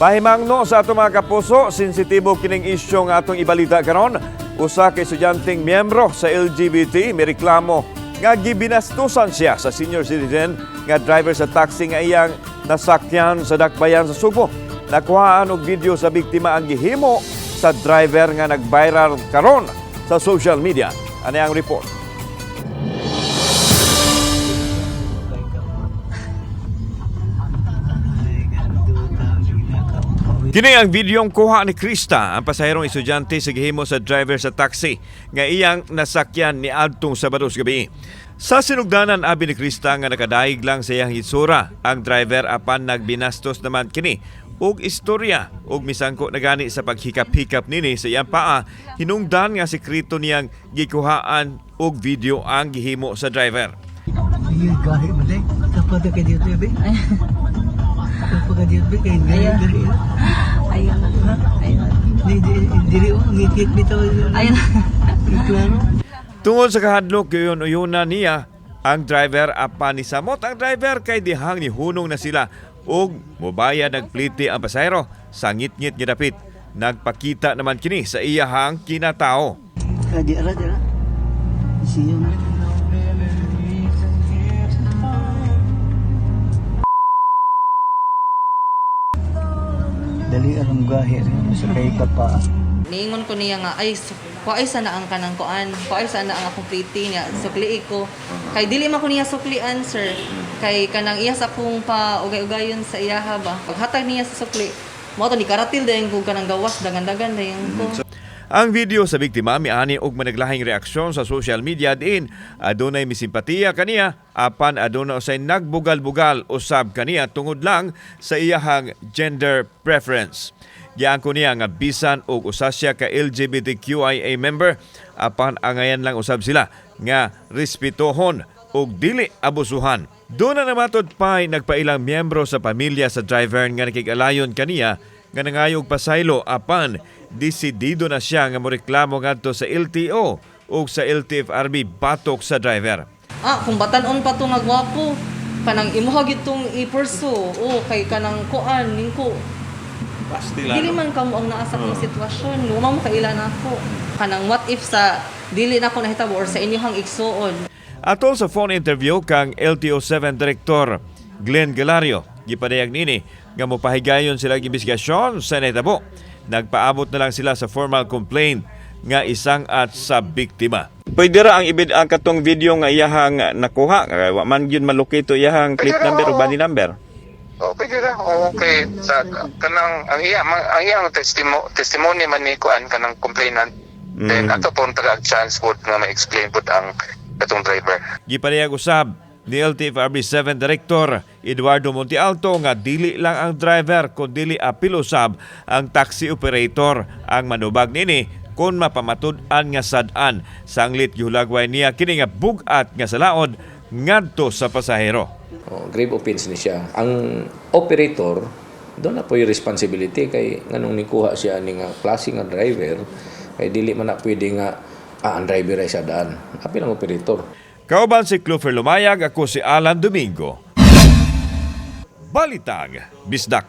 Pahimangno sa ato, mga kapuso, sensitibo kining isyu nga atong ibalita karon. Usa ka estudyanteng miyembro sa LGBT mireklamo nga gibinastusan siya sa senior citizen nga driver sa taxi nga iyang nasakyan sa dakbayan sa Sugbo. Nakuhaan og video sa biktima ang gihimo sa driver nga nag-viral karon sa social media. Ano ang report? Kini ang videong kuha ni Krista, ang pasaherong estudyante sa gihimo sa driver sa taxi nga iyang nasakyan ni adtong Sabado sa gabi. Sa sinugdanan, abi ni Krista nga nakadaig lang sa iyang hitsura ang driver, apan nagbinastos naman kini og istorya ug misangko na gani sa paghikap-hikap nini sa iyang paa, hinungdan nga sekreto niyang gikuhaan og video ang gihimo sa driver. Ay, gahi ba day? Kapag ka dito, be? Kapag ka dito, be? Kay gahi, gahi. Ayun. Ayun. Di, di, dili, oh, ngikit bitaw. Ayun. Klaro. Tungod sa kahadlok, uyon-uyona niya ang driver apan ni samot ang driver kay dihang ni hunong na sila ug mobayad nagpliti ang pasahero sa ngitngit nga dapit. Nagpakita naman kini sa iyahang kinatao. Di ara, di ara. Siya na. Dali alam gahi rin sa kay pa. Niingon ko niya nga ay kuay sana ang kanang kuan, kuay sana ang akong pliti niya, sukli ko. Kay dili man ko niya suklian, sir. Kay kanang iya sa akong pa ugay-ugayon sa iyaha ba. Paghatag niya sa sukli, mao to ni karatil dayon ko kanang gawas dagan-dagan dayon ko. Ang video sa biktima miani og managlahing reaksyon sa social media diin adunay misimpatiya kaniya apan aduna usay nagbugal-bugal usab kaniya tungod lang sa iyahang gender preference. Giangko niya nga bisan og usa siya ka LGBTQIA member, apan angayan lang usab sila nga respetuhon ug dili abusuhan. Doon na namatod pa'y nagpailang miyembro sa pamilya sa driver nga nakig-alayon kaniya nga nangayog pasaylo, apan desidido na siya nga moreklamo ngadto sa LTO ug sa LTFRB batok sa driver. Ah, kung batan-on pa to nga gwapo, kanang imuha gyud tong i-pursue. O kay kanang kuan ningko. Dili man kamo ang naa sa akong sitwasyon. Wa mo kaila nako. Kanang what if sa dili na ako nahitabo or sa inyong igsuon. Atol sa phone interview kang LTO 7 Director Glenn Galario, gipadayag nini nga mopahigayon sila og investigasyon sa nahitabo. Nagpaabot na lang sila sa formal complaint nga isang at sa biktima. Pwede ra ang ibid ang katong video nga iyahang nakuha kay wa man gyud malocate iyahang plate number o body number. Oh, pwede ra. Okay. Sa kanang ang iya ang iyang testimony man ni kuan kanang complainant. Then ato pong taga chance pod nga ma-explain pod ang katong driver. Gipadayag usab ni LTFRB 7 Director Eduardo Montealto nga dili lang ang driver kun dili apil usab ang taxi operator ang manubag nini kung mapamatud-an nga sad-an. Sanglit gihulagway niya kini nga bug-at nga salaod ngadto sa pasahero. Oh, grave offense ni siya. Ang operator, doon na po yung responsibility kay nganong nikuha siya ni nga klase nga driver kay dili man na pwede nga ang driver ay siya daan. Apil ang operator. Kauban si Clover Lumayag, ako si Alan Domingo. Balitang Bisdak.